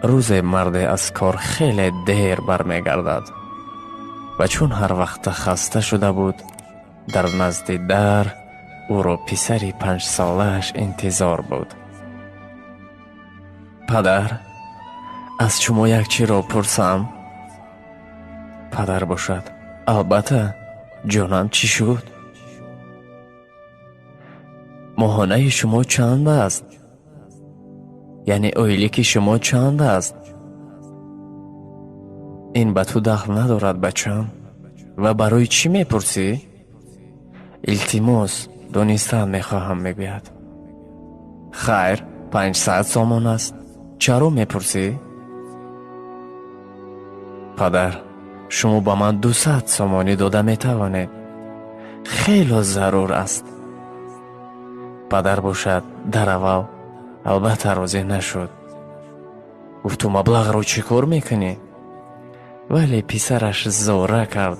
Рӯзе марде аз кор хеле дер бармегардад ва чун ҳар вақта хаста шуда буд, дар назди дар ӯро писари 5-солааш интизор буд. Падар, аз шумо як чиро пурсам? Падар бошад: албатта, ҷонам, чӣ шуд? Моҳонаи шумо чанд аст? Яъне ойлики шумо чанд аст? Ин ба ту дахл надорад, бачам. Ва барои чӣ мепурсӣ? Илтимос, донистан мехоҳам, мегӯяд. Хайр, 500 сомон аст. Чаро мепурсӣ? Падар, шумо ба ман 200 сомонӣ дода метавонед. Хело зарур аст. Падар бошад дар аввал албатта розӣ нашуд. Гуфт: ту маблағро чӣ кор мекунӣ? Вале писараш зора кард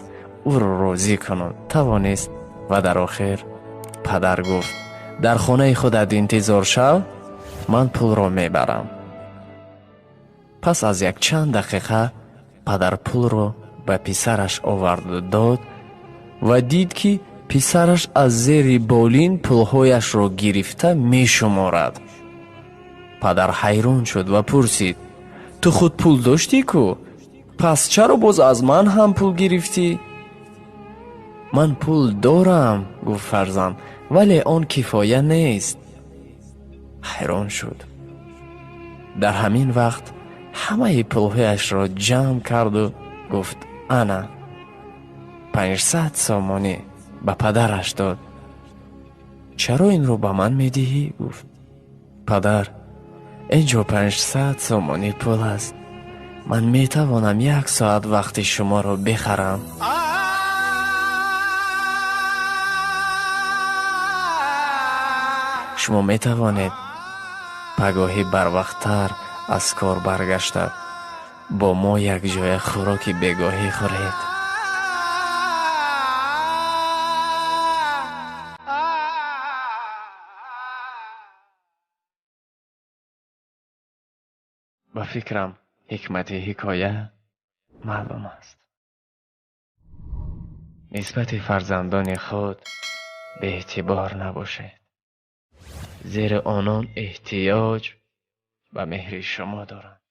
ӯро розӣ кунад, тавонист ва дар охир падар гуфт: дар хонаи худат интизор шав, ман пулро мебарам. Пас аз якчанд дақиқа падар пулро ба писараш оварду дод ва дид, ки писараш аз зери болин пулҳояшро гирифта мешуморад. Падар ҳайрон шуд ва пурсид: ту худ пул доштӣ ку? Пас чаро боз аз ман ҳам пул гирифтӣ? Ман пул дорам, гуфт фарзанд, вале он кифоя нест. Ҳайрон шуд. Дар ҳамин вақт ҳамаи пулҳояшро ҷамъ карду гуфт: ана 500 сомонӣ ба падараш дод. Чаро инро ба ман медиҳӣ? Гуфт. Падар, инҷо 500 сомонӣ пул аст. Ман метавонам 1 соат вақти шуморо бихарам. Шумо метавонед пагоҳӣ барвақттар аз кор баргашта бо мо якҷоя хӯроки бегоҳӣ хӯред. Ба фикрам, ҳикмати ҳикоя маълум аст. Нисбати фарзандони худ беэътибор набошед, зеро онон эҳтиёҷ ба меҳри шумо доранд.